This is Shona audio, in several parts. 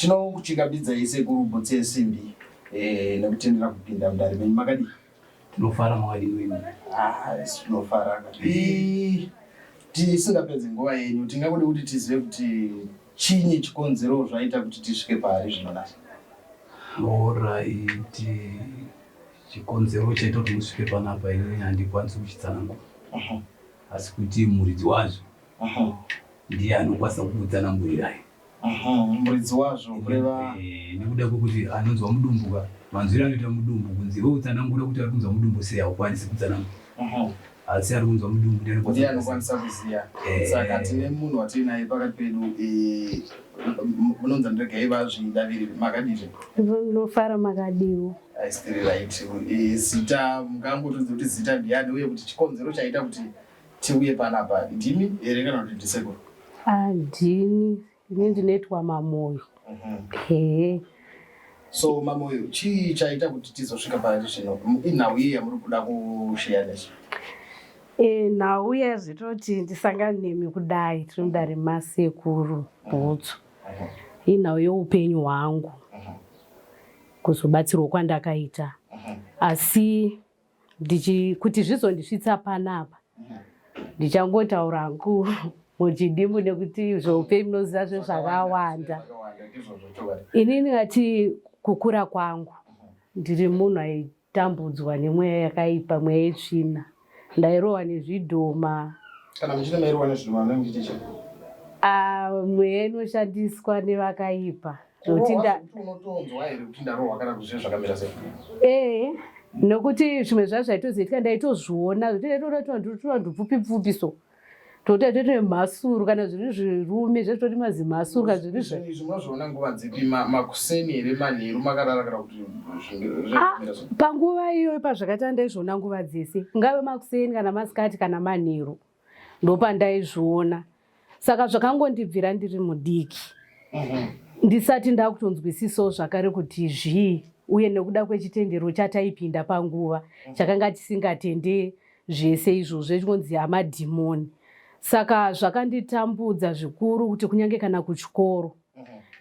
Tinokuchingamidzai sekuru Bhutsu Yesimbi eh, nekutendera kupinda mudare menyu. Makadii? Tinofara, makadii wenyu? Ah, isu tinofara. Tisingapedze nguva yenyu, tingangode kuti tizive kuti chinyi chikonzero zvaita kuti tisvike paari zvino nhasi. Alright, chikonzero chaita kuti musvike panapa inini handikwanisi kuchitsanangura, asi kuti muridzi wazvo ndiye anokwanisa kukutsanangurirai. Muridzi wazvo kureva? Nekuda kwekuti anonzwa mudumbu ka, manzwiro anoita mudumbu, kunzi iwe utsanangura kuti ari kunzwa mudumbu sei, haukwanisi kutsanangura, asi ari kunzwa mudumbu ndiye ndiye anokwanisa kuziya. Saka tine munhu watiinaye pakati pedu, munonzi ndiregai vazvidavirire. Makadizve? Ndinofara, makadiwo? Aistiri right. Zita mungangotudza kuti zita ndiani, uye kuti chikonzero chaita kuti tiuye panapa ndimi here kana kuti ndisekuru? Handini, ini ndinoitwa Mamoyo. Ehe. So Mamoyo, chii chaita kuti tizosvika pari zvino? Inhau iyi yamuri kuda kusheya nesu? Nhau yazvitoti ndisangane nemi kudai tiri mudare masekuru Bhutsu, inhau youpenyu hwangu, kuzobatsirwa kwandakaita, asi ndichi kuti zvizondisvitsa panapa ndichangotaura hangu muchidimbu, nekuti zveupenyu munoziva zvezvakawanda. Inini ngati kukura kwangu ndiri munhu aitambudzwa nemweya yakaipa, mweya yetsvina. Ndairohwa nezvidhoma. Kana muchiti mairohwa nezvidhoma, munenge muchiti chii? Ah, mweya inoshandiswa nevakaipa, zvokuti unotonzwa here kuti ndarohwa, kana kuti zvinhu zvakamira sei? Ee, nokuti zvimwe zvazvo zvaitozoitika ndaitozviona, zvokuti ndaitoona tuvanhu pfupi pfupi, so tokuti toite mhasuru, kana zviri zvirume zvezvitoti mazimhasuru, kana zviri Izvi munozviona nguva dzipi? Makuseni here, manheru makarara, kana kuti zvakamira sei? Panguva iyoyo pazvakaita ndaizviona nguva dzese, kungave makuseni kana masikati kana manheru, ndopandaizviona. Saka zvakangondibvira ndiri mudiki, ndisati ndakutonzwisisawo zvakare kuti zvii, uye nekuda kwechitendero chataipinda panguva chakanga chisingatende zvese izvozvo, chingonzi amadhimoni. Saka zvakanditambudza zvikuru kuti kunyange kana kuchikoro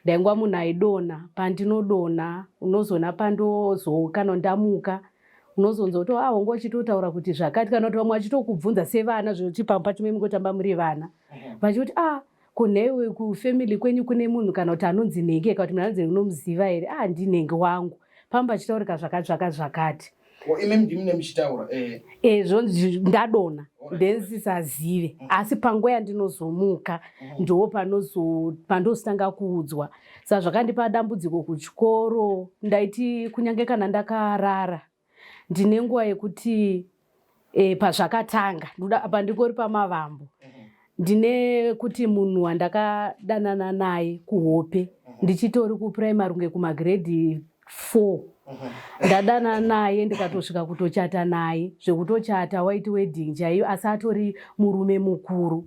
ndaingwa munhu aidonha. Pandinodonha unozoona pandozokana ndamuka, unozonzwa kuti ah, wanga uchitotaura kuti zvakati, kana kuti vamwe vachitokubvunza sevana, zvekuti pamwe pacho mingotamba muri vana, vachikuti, "Ah, kunhewe kufamily kwenyu kune munhu kana kuti anonzi nenge, kana kuti munhu anonzi unomuziva here?" "Ah, ndinenge wangu," pamwe pachitaurika zvakati zvakati zvakati. Imi ndimune muchitaura? Zvonzi ndadonha ndisisazive, asi panguva yandinozomuka ndo pandozotanga kuudzwa. Saka zvakandipa dambudziko kuchikoro. Ndaiti kunyange kana ndakarara, ndine nguva yekuti pazvakatanga, ndoda apa ndingori pamavambo, ndine kuti munhu wandakadanana naye kuhope ndichitori kuprimary, kunge kumagrade 4, ndadanana naye ndikatosvika kutochata naye, zvekutochata, white wedding chaiyo, asi atori murume mukuru.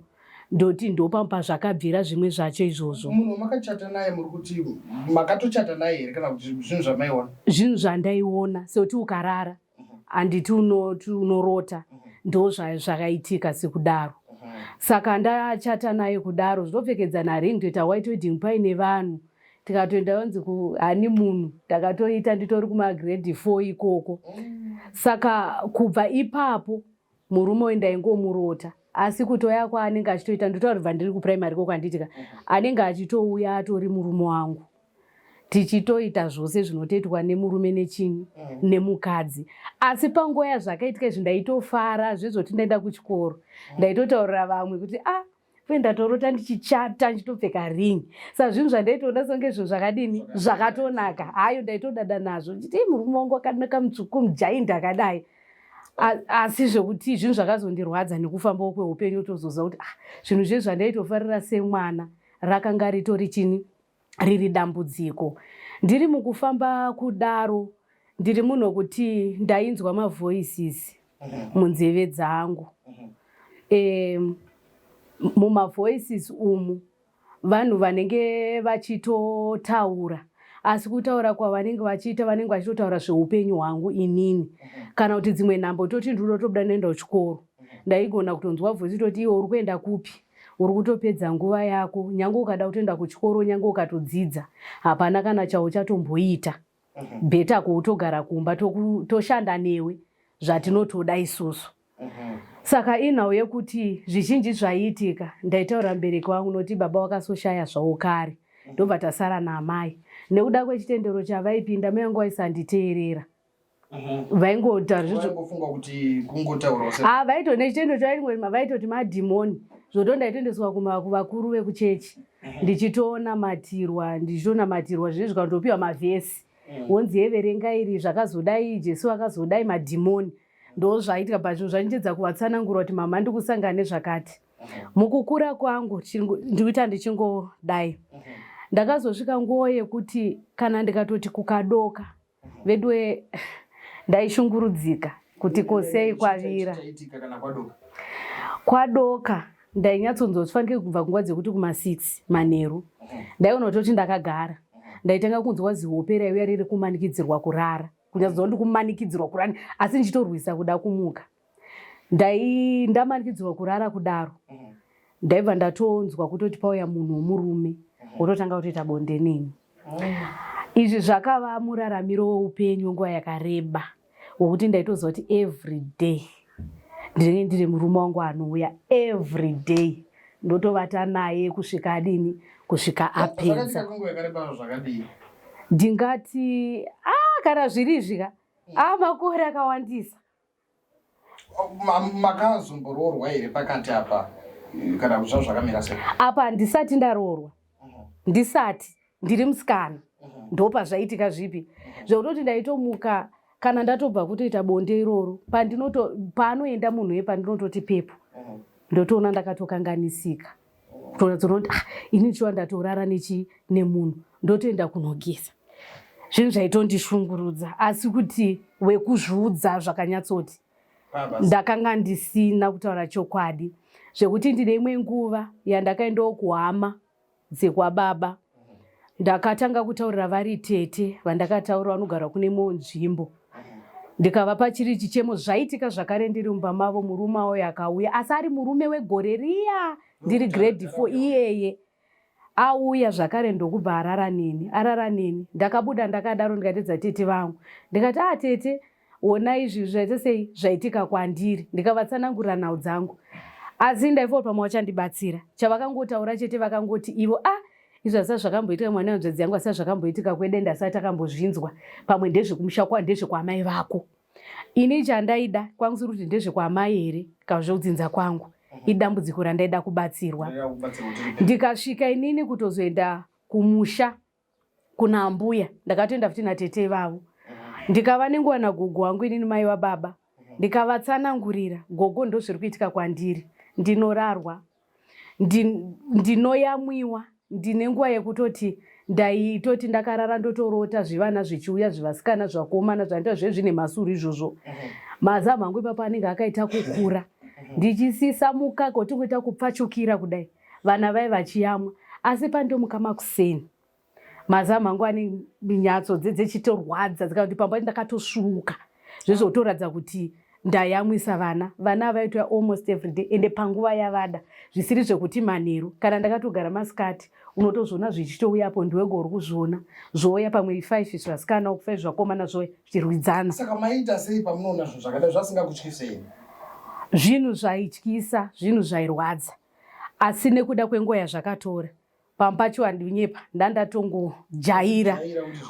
Ndoti ndopamba zvakabvira zvimwe zvacho izvozvo. Munhu wamakachata naye, muri kuti makatochata naye here, kana kuti zvinhu zvamaiona? Zvinhu zvandaiona, sekuti ukarara, handiti unoti unorota, ndo zvakaitika sekudaro. Saka ndachata naye kudaro, zvinopfekedzana ring, toita white wedding paine vanhu, tikatoenda onzi kuhoneymoon. Ndakatoita nditori kumagrade 4 ikoko. Saka kubva ipapo murume uyu ndaingomurota, asi kutoya kwaanenge achitoita, ndotaura bva ndiri kuprimary koko, handitika, anenge achitouya atori murume wangu, tichitoita zvose zvinotoitwa nemurume nechini nemukadzi. Asi panguva yazvakaitika izvi ndaitofara zvezvoti ndaenda kuchikoro, ndaitotaurira vamwe kuti, "Ah, uye ndatorota ndichichata, ndichitopfeka ring." Saka zvinhu zvandaitoona songe zvinhu zvakadini, zvakatonaka hayo, ndaitodada nazvo ndichiti, "Ii, murume wangu akanaka, mutsvuku, mujaindi akadai." Asi zvekuti zvinhu zvakazondirwadza nekufambawo kweupenyu, tozoziva kuti, ah, zvinhu zvezvi zvandaitofarira semwana rakanga ritori chini, riri dambudziko. Ndiri mukufamba kudaro, ndiri munhu wekuti ndainzwa mavoices munzeve dzangu. Mumavoices umu vanhu vanenge vachitotaura, asi kutaura kwavanenge vachiita, vanenge vachitotaura zveupenyu hwangu inini, kana kuti dzimwe nhambo toti ndinoda tobuda ndoenda kuchikoro, ndaigona kutonzwa voice toti, "Iwe uri kuenda kupi? Uri kutopedza nguva yako, nyange ukada kutoenda kuchikoro, nyange ukatodzidza, hapana kana chauchatomboita. Better kuutogara kumba toshanda newe zvatinotoda isusu. Saka inhau yekuti zvizhinji zvaiitika, ndaitaura mubereki wangu noti baba wakasoshaya zvavo kare, ndobva tasara naamai. Nekuda kwechitendero chavaipinda, mai vangu vaisanditeerera. Vaingotaura zvizvo Vaingofunga kuti kungotaurawo se Ah, vaito nechitendero chavaingoti vaitoti madhimoni. Zvoto ndaitoendeswa kuvakuru vekuchechi ndichitonamatirwa, ndichitonamatirwa zvinezvi zvikandopiwa mavhesi. Wonzi yeverenga iri zvakazodai, Jesu akazodai, madhimoni. Ndozvaitika but zvinhu zvaindiedza kuvatsanangura kuti mama ndikusangana nezvakati. Mukukura kwangu ndikuita ndichingodai. Ndakazosvika nguva yekuti kana ndikatoti kukadoka veduwe ndaishungurudzika kuti ko sei kwavira. Chaitika kana kwadoka? Kwadoka ndainyatsonzwa kuti fanike kubva kunguva dzekuti kuma 6 manheru. Ndaiona kutoti ndakagara. Ndaitanga kunzwa zihope raiuya riri kumanikidzirwa kurara. Kunyatsonzwa kuti kumanikidzirwa kurara asi ndichitorwisa kuda kumuka. Ndai ndamanikidzirwa kurara kudaro. Ndaibva ndatonzwa kutoti pauya munhu womurume wototanga kutoita bonde neni. Izvi zvakava muraramiro weupenyu wenguva yakareba wokuti ndaitoziva kuti every day ndinenge ndine murume wangu anouya every day ndotovata naye kusvika adini, kusvika apedza. Zvakaitika kwenguva yakareba zvakadii? Ndingati kana zviri izvi ka, makore akawandisa. Makazomboroorwa here pakati apa kana kuti zvakamira sei? Apa handisati ndaroorwa. Ndisati ndiri musikana. Ndopa zvaitika zvipi? Zvekutoti ndaitomuka kana ndatobva kutoita bonde iroro, paanoenda munhu iye pandinototi pepo. Ndotoona ndakatokanganisika. Kutoratidza kuti ini ndichiwa ndatorara nemunhu, ndotoenda kunogeza. Zvinhu zvaitondishungurudza, asi kuti wekuzviudza zvakanyatsoti ndakanga ndisina kutaura chokwadi. Zvekuti ndine imwe nguva yandakaendawo kuhama dzekwababa, ndakatanga kutaurira vari tete vandakataura vanogara kune imwewo nzvimbo. Ndikavapa chiri chichemo zvaitika zvakare ndiri mumba mavo, murume auya akauya, asi ari murume wegore riya ndiri grade 4 iyeye. Auya zvakare ndokubva arara neni, arara neni. Ndakabuda ndakadaro ndikatedza tete vangu. Ndikati, tete, ona izvi zvaita sei zvaitika kwandiri. Ndikavatsanangurira nhau dzangu. Asi ndaifunga kuti pamwe vachandibatsira. Chavakangotaura chete vakangoti ivo, izvi hazvisati zvakamboitika mwana wehanzvadzi yangu, hazvisati zvakamboitika kwedu, ende asati takambozvinzwa. Pamwe ndezvekumusha kwa, ndezvekwaamai vako. Ini chandaida kwangu siri kuti ndezvekwaamai here kana zvekudzinza kwangu. Idambudziko randaida kubatsirwa. Ndikasvika inini kutozoenda kumusha kuna ambuya, ndakatoenda futi natete vavo. Ndikava nenguva nagogo wangu inini mai wababa. Ndikavatsanangurira, gogo ndozviri kuitika kwandiri. Ndinorarwa, ndinoyamwiwa, ndine nguva yekutoti ndaitoti ndakarara ndotorota zvivana zvichiuya, zvivasikana, zvakomana, zvandiita zve zvine masuru izvozvo. Mazamu angu ipapo anenge akaita kukura. Ndichisisa mukaka utingoita kupfachukira kudai, vana vai vachiyamwa. Asi pandomuka makuseni, mazamu angu ane minyatso dzechitorwadza, dzikati pamba ndakatosvuuka. Zvezvotoratidza kuti ndayamwisa vana. Vana vaitoya almost every day, ende panguva yavada, zvisiri zvekuti manheru. Kana ndakatogara masikati, unotozviona zvichitouya apo ndiwega uri kuzviona. Zvouya pamwe 5 zvasikana, 5 zvakomana zvouya zvichirwidzana. Saka maiita sei pamunoona zvinhu zvakadai zvasingakutyisei? Zvinhu zvaityisa, zvinhu zvairwadza. Asi nekuda kwenguva yazvakatora, pamwe pacho handinyepa, ndandatongojaira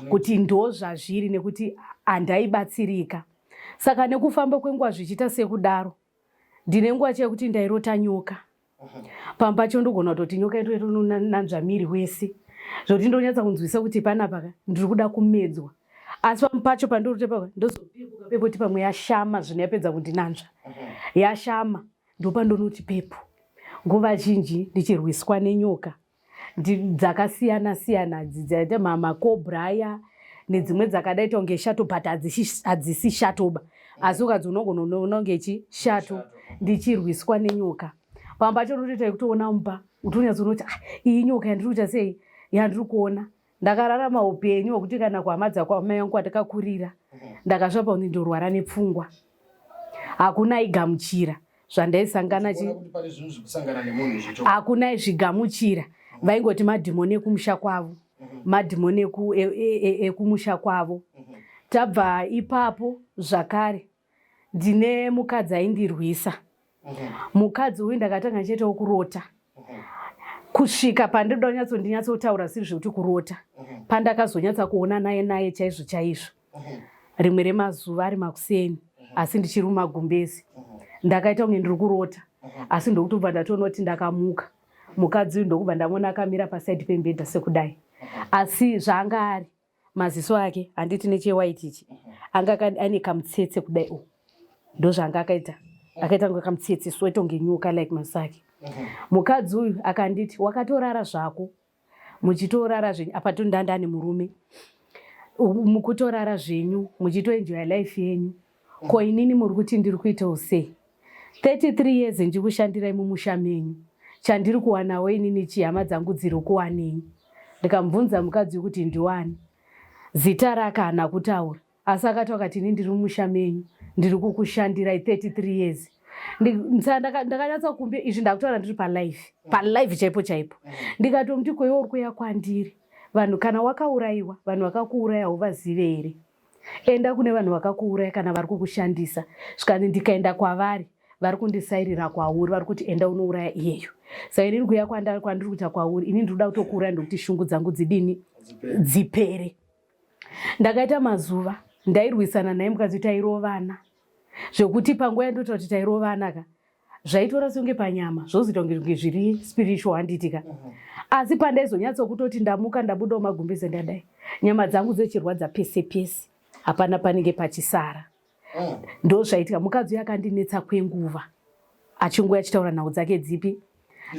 kuti ndo zvazviri nekuti handaibatsirika. Saka nekufamba kwenguva zvichiita sekudaro, ndine nguva chekuti ndairota nyoka. Pamwe pacho ndogona kutoti nyoka inotonanzva miri wese, zvekuti ndonyatsa kunzwisa kuti panapa ka ndiri kuda kumedzwa. Asi pamwe pacho pandorota papa ndozopepuka pepo kuti pamwe yashama, zvino yapedza kundinanzva. Yashama, ndopandonoti pepo. Nguva zhinji ndichirwiswa nenyoka dzakasiyana siyana, dzaita makobra aya nedzimwe dzakadaita kunge shato, but hadzisi shatoba, asi ukadzi unogona unonge chi shato. Ndichirwiswa nenyoka, pamwe pacho unotoita yekutoona mumba, utonyatsoona kuti iyi nyoka yandiri kuita sei yandiri kuona. Ndakararama upenyu hwekuti kana kuhama dzakwamai vangu kwandakakurira, ndakasvapa kuti ndorwara nepfungwa. Hakuna aigamuchira. zvandaisangana chi hakuna aizvigamuchira vaingoti madhimoni ekumusha kwavo mhm. madhimoni e, e, e, ekumusha kwavo mhm. Tabva ipapo zvakare ndine mukadzi aindirwisa. Mhm. Mukadzi uyu ndakatanga ndichiitawo kurota kusvika pandinoda kunyatso ndinyatsotaura zvisiri zvekuti kurota pandakazonyatsa kuona naye naye chaizvo chaizvo rimwe remazuva ari makuseni asi ndichiri mumagumbezi ndakaita kunge ndiri kurota asi ndokutobva ndatoona kuti ndakamuka mukadzi uyu ndokubva ndamuona akamira pasaidi pembedha sekudai asi zvaanga ari maziso ake handiti nechewaiti ichi anga aine kamutsetse kudai u ndozvaanga akaita akaita kunge kamutsetse so itonge nyoka like maziso ake mukadzi uyu akanditi wakatorara zvako muchitorara zvenyu apa tondanda nemurume mukutorara zvenyu muchitoenjoya life yenyu ko inini muri kuti ndiri kuitawo sei 33 years ndichikushandirai mumusha menyu chandiri kuwanawo inini chii hama dzangu dziri kuwanei ndikamubvunza mukadzi kuti ndiwani zita rake haana kutaura asi akati akati ini ndiri mumusha menyu ndiri kukushandirai 33 years ndakanyatsa kumbira izvi ndakutaura ndiri palife palife chaipo chaipo ndikatomuti koiwe uri kuuya kwandiri vanhu kana wakaurayiwa vanhu vakakuuraya hauvazive here enda kune vanhu vakakuuraya kana vari kukushandisa zvikanzi ndikaenda kwavari vari kundisairira kwauri vari kuti enda unouraya iyeyo saka inini kuuya kwandiri kuita kwauri ini ndiri kuda kutokuuraya ndokuti shungu dzangu dzidini dzipere ndakaita mazuva ndairwisana naye mukadzi tairovana zvekuti panguva yandotaura kuti tairovana ka zvaitora songe panyama zvozoita kunge kunge zviri spiritual handiti ka mhm. asi pandaizonyatsokutoti ndamuka ndabudawo magumbeze ndadai nyama dzangu dzechirwadza pese pese hapana panenge pachisara mm. ndozvaitika mukadzi uyo akandinetsa kwenguva achinguva achitaura nhau dzake dzipi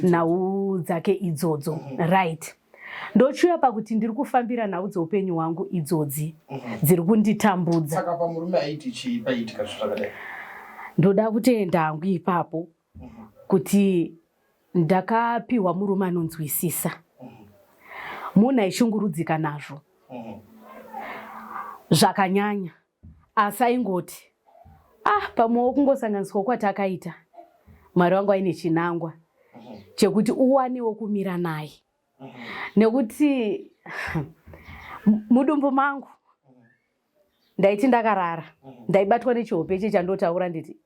nhau dzake idzodzo mm -hmm. right ndochiuya pakuti ndiri kufambira nhau dzeupenyu hwangu idzodzi mhm. dziri kunditambudza saka pamurume aiti chii paiitika zvakadai ndoda kutenda hangu ipapo mhm. kuti ndakapiwa murume anonzwisisa mhm. munhu aishungurudzika nazvo zvakanyanya asi aingoti ah pamwewo kungosanganiswa kwatakaita mwari wangu aine chinangwa chekuti uwanewo kumira naye nekuti mudumbu mangu ndaiti ndakarara ndaibatwa nechihope ichi chandotaura nditi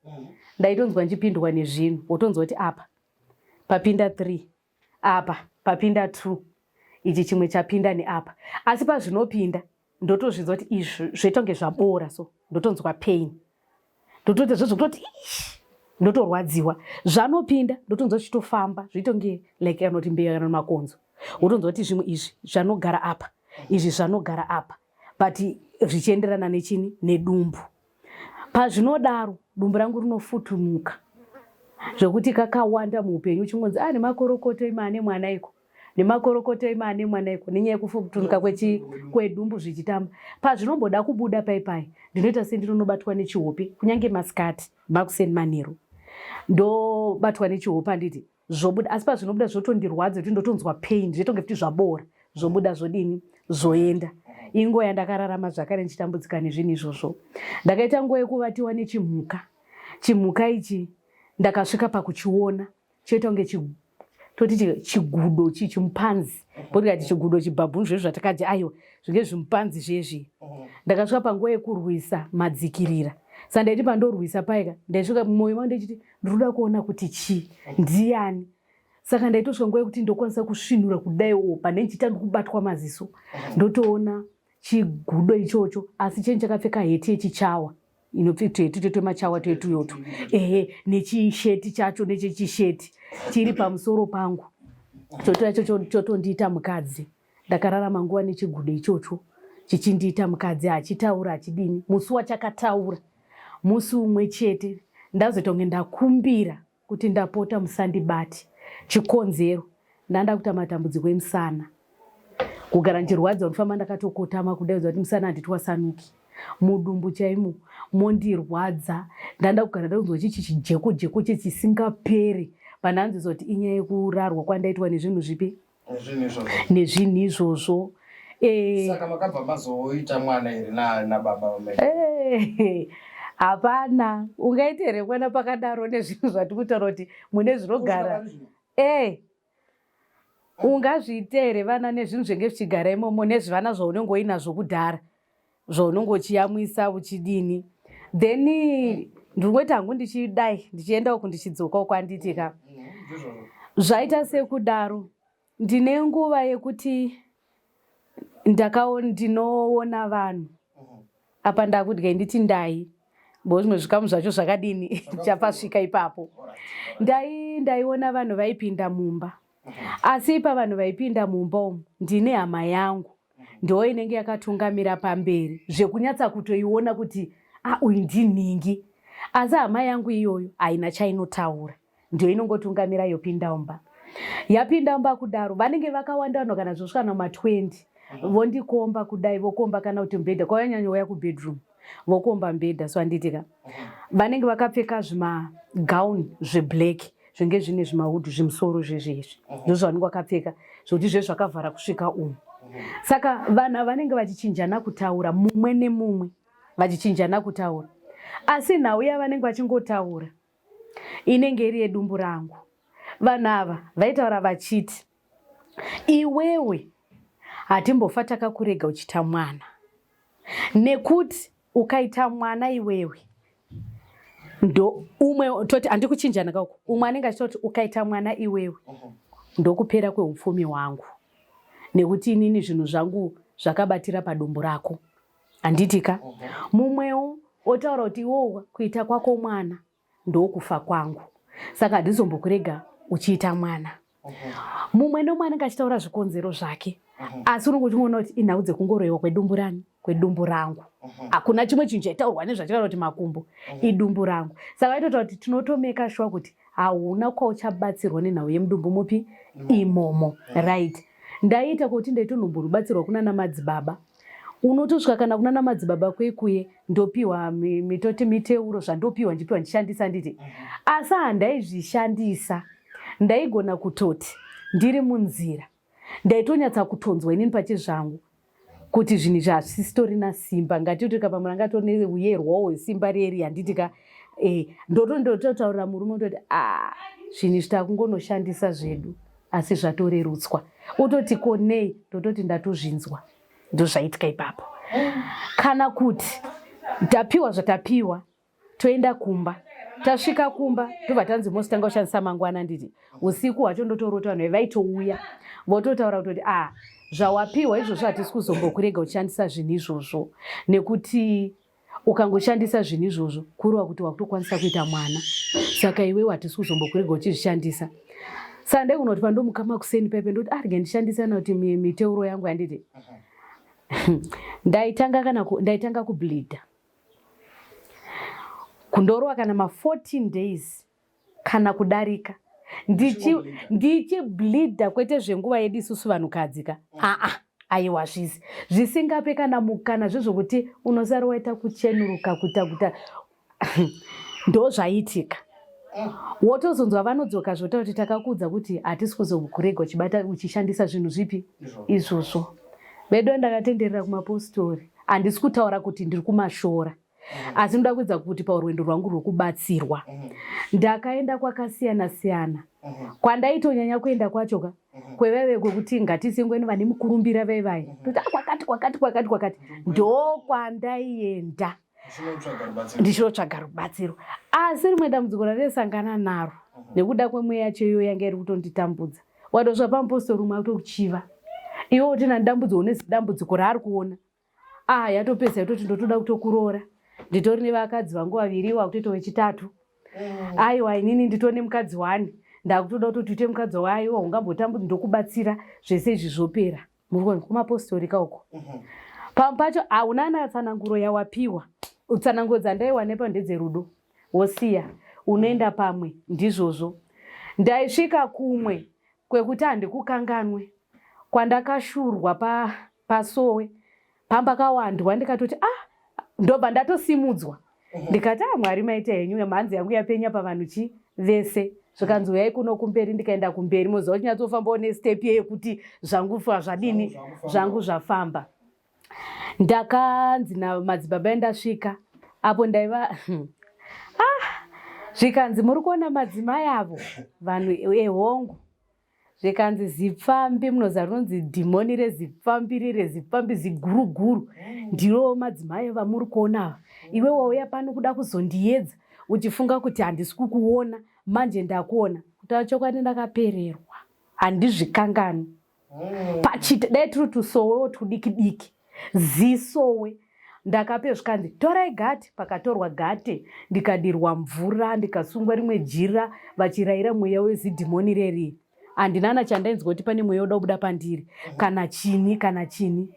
ndaitonzwa ndichipindwa nezvinhu wotonzwa kuti apa papinda 3 apa papinda 2 ichi chimwe chapinda neapa asi pazvinopinda ndotozvinzwa kuti izvi zvoita kunge zvaboora so ndotonzwa pain ndotoita zvo zvekutoti ish ndotorwadziwa zvanopinda ndotonzwa zvichitofamba zvoita kunge like kana kuti mbeya kana makonzo wotonzwa kuti zvimwe izvi zvanogara apa izvi zvanogara apa but zvichienderana nechini nedumbu pazvinodaro dumbu rangu rinofutunuka zvekuti kakawanda muupenyu uchingonzi a ah, nemakorokoto imi ane mwana iko nemakorokoto imi ane mwana iko nenyaya yekufutunuka kwedumbu zvichitamba pazvinomboda kubuda pai pai ndinoita sendinonobatwa nechihope kunyange masikati makuseni manheru ndobatwa nechihope handiti zvobuda asi pazvinobuda zvotondirwadza kuti ndotonzwa pain zvotonge futi zvaboora zvobuda zvodini zvoenda inguva yandakararama zvakare ndichitambudzika nezvinhu izvozvo ndakaita nguva yekuvatiwa nechimhuka chimhuka ichi ndakasvika pakuchiona choita kunge toti chigudo chii chimupanzi potikati chigudo chibhabhunu zvezvi zvatakadya aiwa zvinge zvimupanzi zvezvi ndakasvika panguva yekurwisa madzikirira sa ndaiti pandorwisa paika ndaisvika mumwoyo mangu ndechiti ndiri kuda kuona kuti chii ndiyani saka ndaitosvika nguva yekuti ndokwanisa kusvinura kudai o pane ndichiita ndikubatwa maziso ndotoona chigudo ichocho asi cheni chakapfeka heti yechichawa inopfetuheti twemachawa twetuyotu ehe nechisheti chacho nechechisheti chiri pamusoro pangu choto yacho chotondiita mukadzi ndakararama nguva nechigudo ichocho chichindiita mukadzi achitaura achidini musi wachakataura musi umwe chete ndazoita kunge ndakumbira kuti ndapota musandibate chikonzero ndanda kuita matambudziko emusana kugara ndichirwadza ndifamba ndakatokotama kudai kuti musana handitwasanuki mudumbu chaimo mondirwadza ndanda kugara ndakunzwa chichi chijeko jeko chechisingaperi pandanzwiswa kuti inyaya yekurarwa kwandaitwa nezvinhu zvipi nezvinhu izvozvo eh. saka makabva mazoita mwana here nababa vamai eh, Hapana, ungaite here mwana pakadaro nezvinhu zvatiri kutaura kuti mune zvinogara e ungazviite here vana nezvinhu zvenge zvichigara imomo nezvivana zvaunenge uinazvo kudhara zvaunenge uchiyamwisa uchidini then ndingoita hangu ndichidai ndichienda uku ndichidzoka uku anditika zvaita sekudaro Ndine nguva yekuti ndinoona vanhu apa ndakudya nditi ndai bo zvimwe zvikamu zvacho zvakadini chapasvika ipapo ndai ndaiona vanhu vaipinda mumba asi ipa vanhu vaipinda mumba umu ndine hama yangu ndo inenge yakatungamira pamberi zvekunyatsa kutoiona kuti a ah, uyu ndinhingi asi hama yangu iyoyo haina chainotaura ndiyo inongotungamira yopinda mumba yapinda mumba kudaro vanenge vakawanda vanhu kana zvosvika nama 20 vondikomba kudai vokomba kana kuti mubhedha kwavanyanyouya kubedroom vokomba mubhedha so handitika vanenge vakapfeka zvimagown zveblack zvinge zvine zvimahudu zvimusoro zvezve izvi ndozvavanenge vakapfeka zvokuti zve zvakavhara kusvika umu saka vanhu ava vanenge vachichinjana kutaura mumwe nemumwe vachichinjana kutaura asi nhau yavanenge vachingotaura inenge iri yedumbu rangu. Vanhu ava vaitaura vachiti, Iwewe hatimbofa takakurega uchiita mwana nekuti ukaita mwana iwewe ndo umwe toti handikuchinjana ka uku umwe anenge achita kuti ukaita mwana iwewe ndokupera kweupfumi hwangu nekuti inini zvinhu zvangu zvakabatira padumbu rako handiti ka mumwewo otaura kuti iwowa kuita kwako mwana ndokufa kwangu saka handizombokurega uchiita mwana mumwe nomwe anenge achitaura zvikonzero zvake asi unenge uchingoona kuti inhau dzekungoroiwa kwedumbu rani kwedumbu rangu hakuna chimwe chinhu chaitaurwa nezvachitaura kuti makumbo idumbu rangu saka vaitotaura kuti tinotomeka shuwa kuti hauna kwauchabatsirwa nenhau yemudumbu mupi imomo right ndaiita kuti ndaitonhomborubatsirwa kunana madzibaba unotosvika kana kunana madzibaba kwekuye ndopiwa mitoti miteuro zvandopiwa ndipiwa ndichishandisa nditi asi handaizvishandisa ndaigona kutoti ndiri munzira ndaitonyatsa kutonzwa inini pachezvangu kuti zvinhu izvi hazvisitorina simba ngatiti kapamwe ranga tori neuyerwawo hwesimba reri handiti ka eh, ndoto ndototaurira murume ndoti a ah, zvinhu izvi takungonoshandisa zvedu asi zvatorerutswa utoti ko nei ndototi ndatozvinzwa ndozvaitika ipapo kana kuti tapiwa zvatapiwa toenda kumba tasvika kumba tobva tanzi mositanga kushandisa mangwana nditi usiku hwacho ndotorota vanhu vaitouya vototaura kutoti a ah, zvawapiwa izvozvo hatisi kuzombokurega uchishandisa zvinhu izvozvo nekuti ukangoshandisa zvinhu izvozvo kureva kuti wakutokwanisa kuita mwana saka iwewe hatisi kuzombokurega uchizvishandisa saka ndaikunoti pandomuka makuseni paipe ndoti arege ah, ndishandisa na kuti miteuro yangu yanditi ndaitanga kana ndaitanga kubleeda kundorova kana ma 14 days kana kudarika ndichibleeda kwete zvenguva yedu isusu vanhukadzi ka mm. aa aiwa zvisi zvisingape kana mukana zvezvokuti unosara waita kuchenuruka kuita kuita ndozvaiitika mm. wotozonzwa vanodzoka zvota kuti takakuudza kuti hatisi kuzokurega uchibata uchishandisa zvinhu zvipi izvozvo vedu ndakatenderera kumapostori handisi kutaura kuti ndiri kumashora asi ndoda kuedza kuti paurwendo rwangu rwekubatsirwa ndakaenda kwakasiyana siyana kwandaitonyanya kuenda kwacho ka kwevaive kwekuti ngatisengweni vane mukurumbira vaivai toti ah, kwakati kwakati kwakati kwakati ndokwandaienda ndichinotsvaga rubatsiro asi rimwe dambudziko randisangana naro nekuda kwemweya yacho iyoyo yanga iri kutonditambudza watosva pamupostori umwe akutokuchiva iwe utina dambudziko une zidambudziko raari kuona ah yatopedza yatoti ndotoda kutokuroora nditori nevakadzi vangu vaviri wakutoita wechitatu mm. aiwa inini nditori nemukadzi wani ndakutoda kutoti uite mukadzi waaiwa ungambotambudzi ndokubatsira zvese izvi zvopera muri kuona kumapostori ka uko mhm. pamwe pacho hauna na tsananguro yawapiwa tsananguro dzandaiwanepa ndedzerudo wosiya unoenda pamwe ndizvozvo ndaisvika kumwe kwekuti handikukanganwe kwandakashurwa pa pasowe pamba kawandwa ndikatoti ah ndobva ndatosimudzwa mhm. ndikati ah mwari maita henyu mhanzi yangu yapenya pavanhu chi vese zvikanzi uyai kuno kumberi ndikaenda kumberi moziva uchinyatsofambawo nestep yekuti zvangu zvadini zvangu zvafamba ndakanzi namadzibaba endasvika Apo ndaiva ah, zvikanzi muri kuona madzimai avo vanhu ehongu zvikanzi zipfambi munoziva rinonzi dhimoni rezipfambi rire zipfambi ziguruguru ndiro madzimai vamuri kuona ava iwe wauya pano kuda kuzondiyedza uchifunga kuti handisi kukuona manje ndakuona kutaura chokwadi ndakapererwa handizvikanganwi pachita dai tiri tusowewo tudiki diki zisowe ndakape zvikanzi torai gate pakatorwa gate ndikadirwa mvura ndikasungwa rimwe jira vachiraira mweya wezidhimoni rerii handina na chandainzwa kuti pane mweya uda kubuda pandiri kana chini kana chini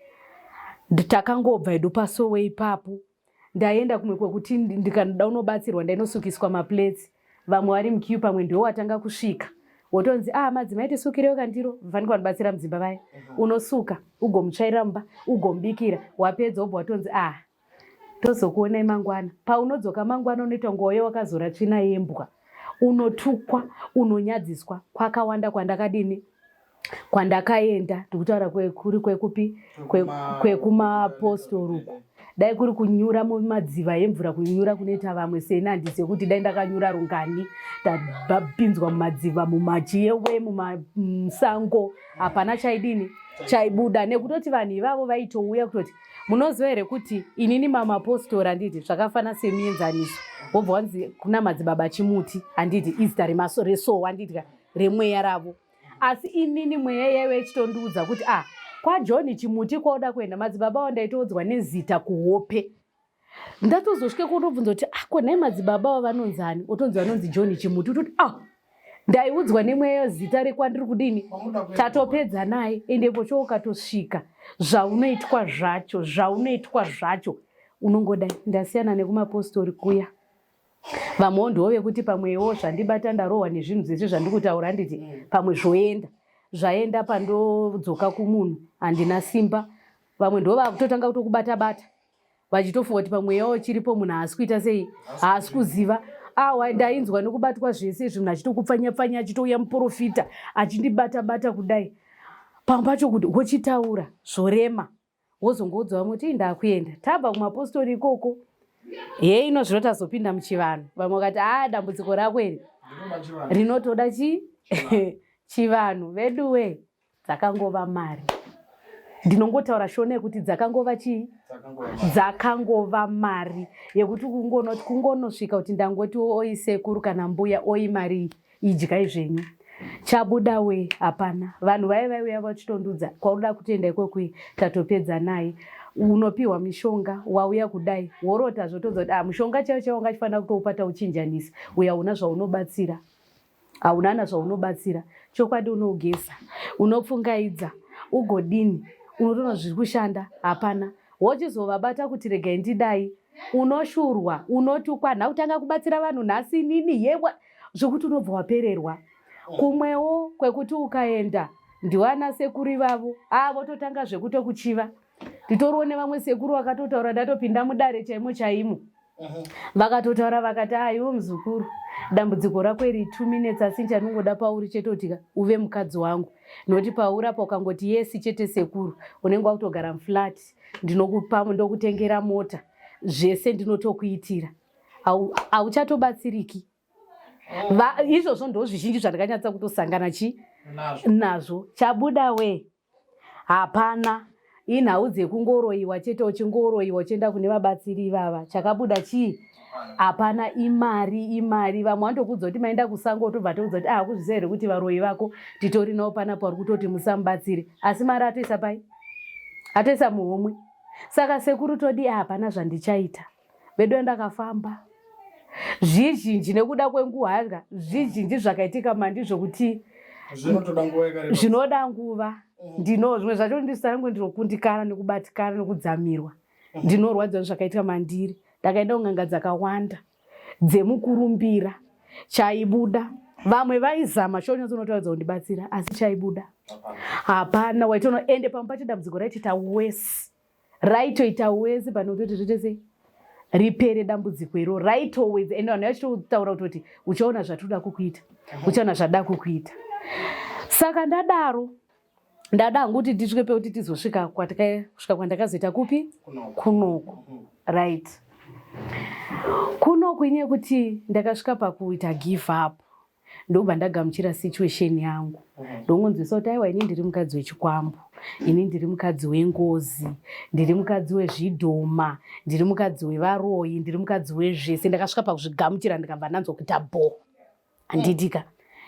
takangobva hedu pasowe ipapo Ndaenda kumwe kwekuti ndikanoda unobatsirwa ndainosukiswa maplates vamwe vari muqueue pamwe ndiwo watanga kusvika wotonzi ah madzimai tisukirewo kandiro vafanike vanobatsira mudzimba vaya unosuka ugomutsvairira mumba ugomubikira wapedza wobva watonzi ah tozokuonai mangwana paunodzoka mangwana unoita kunge wauya wakazora tsvina yembwa unotukwa unonyadziswa kwakawanda kwandakadini kwandakaenda ndikutaura kuri kwekupi kwekumapostori uku dai kuri kunyura mumadziva emvura kunyura kunoita vamwe seni handizive kuti dai ndakanyura rungani ndapinzwa mumadziva mumachiyewe mumasango hapana chaidini chaibuda nekutoti vanhu ivavo vaitouya kutoti munoziva here kuti inini mamapostori handiti zvakafana semienzaniso wobva wanzi kuna madzibaba chimuti handiti izita resowa handiti remweya ravo asi inini mweya yaive ichitondiudza kuti ah kwaJohn chimuti kwauda kuenda madzibaba avo ndaitoudzwa nezita kuhope ndatozosvike kundobvunza kuti ah ko nhai madzibaba avo vanonzani otonzi vanonzi John chimuti utoti ah ndaiudzwa nemweya zita rekwandiri kudini tatopedza naye ende pocho ukatosvika zvaunoitwa zvacho zvaunoitwa zvacho unongodai ndasiyana nekumapostori kuya vamwewo ndiwo vekuti pamwewo zvandibata ndarohwa nezvinhu zvese zvandikutaura handiti pamwe zvoenda zvaenda pandodzoka kumunhu handina simba vamwe ndiwo vakutotanga kutokubata bata vachitofunga kuti pamweyawo chiripo munhu haasi kuita sei haasi kuziva awa ndainzwa nekubatwa zvese izvi munhu achitokupfanya pfanya achitouya muprofita achindibata bata kudai pamwe pacho kuti wochitaura zvorema wozongoudza vamwe kuti ndakuenda tabva kumapostori ikoko hei ino zvino tazopinda muchivanhu vamwe vakati aa dambudziko rako iri rinotoda chi chivanhu veduwe dzakangova mari ndinongotaura shona yekuti dzakangova chii dzakangova mari yekuti kungonoti kungonosvika kuti ndangoti oi sekuru kana mbuya oi mari Idyai zvenyu. Chabuda we hapana. Vanhu vaye vaiuya vachitondudza kwaunoda kutoenda ikokuyi tatopedza naye. Unopiwa mishonga wauya kudai worota zvotonzwa kuti ah mushonga chaiwo chaiwo wanga chifanira kutoupa tauchinjanisa uya hauna zvaunobatsira. Haunana zvaunobatsira. Chokwadi unougeza, unopfungaidza, ugodini unotoona zviri kushanda hapana. Wochizovabata kuti regai ndidai unoshurwa unotukwa nhakutanga kubatsira vanhu nhasi inini yewa zvekuti unobva wapererwa kumwewo kwekuti ukaenda ndiwana sekuru ivavo aa vototanga zvekutokuchiva nditoriwo nevamwe sekuru vakatotaura ndatopinda mudare chaimo chaimo vakatotaura vakati aiwo muzukuru dambudziko rako iri two minutes asi chandingoda pauri chete kuti uve mukadzi wangu nokuti pauri apa ukangoti yesi chete sekuru unenge wakutogara muflat ndinokupa ndokutengera mota zvese ndinotokuitira hauchatobatsiriki izvozvo ndo zvizhinji zvandakanyatsa kutosangana chi nazvo chabuda we hapana inhau dzekungoroiwa chete uchingoroiwa uchienda kune vabatsiri ivava chakabuda chii hapana imari imari vamwe vanotokuudza kuti maenda kusango otobva toudza kuti ah kuzviziva here kuti varoyi vako titori navo panapa vari kutoti musamubatsire asi mari atoisa pai atoisa muhomwe saka sekuru todi hapana zvandichaita veduwe ndakafamba zvizhinji nekuda kwenguva zvizhinji zvakaitika mandi zvokuti zvinoda nguva mm. ndino zvimwe zvacho ndisangu ndinokundikana nekubatikana nekudzamirwa mm. ndinorwadziwa zvakaitika mandiri ndakaenda kun'anga dzakawanda dzemukurumbira chaibuda vamwe vaizama chonyatsonotaridza kundibatsira asi chaibuda hapana waitono ende pamwe pacho dambudziko raitoita wesi raitoita wese pane kutoti zviite sei ripere dambudziko iro raitowedza ende vanhu vachitotaura kutoti uchaona zvatinoda kukuita uchaona zvada kukuita saka ndadaro ndada hangu kuti ndisvike pekuti tizosvika kusvika kwandakazoita kupi kunoku right. Kuno kuine kuti ndakasvika pakuita give up, ndobva ndagamuchira situation yangu. Ndongonzwisa kuti aiwa, ini ndiri mukadzi wechikwambo, ini ndiri mukadzi wengozi, ndiri mukadzi wezvidhoma, ndiri mukadzi wevaroyi, ndiri mukadzi wezvese. Ndakasvika pakuzvigamuchira, ndikabva ndanzwa kuita bho, handitika